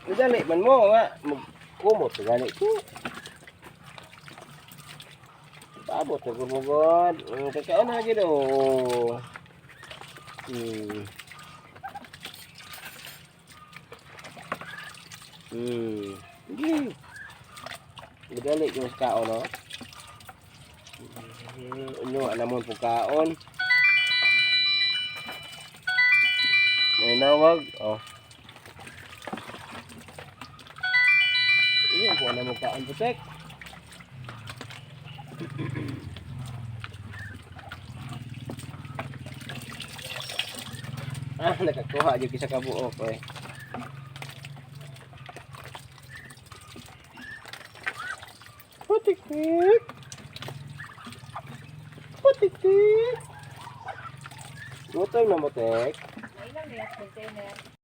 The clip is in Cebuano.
Dali man mo nga magkumot gani ko. Paabot na gumugod. Kakaon na gid oh. Hindi. Dali ko sa kaon no. Inyo alam mo po kaon. May nawag. Oh. Iyo po alam mo kaon putek. Ah, nakakuha jud sa kabuok eh. Putik-tik. Putik-tik. Gutom na mo, Tek. Ilang na yung container?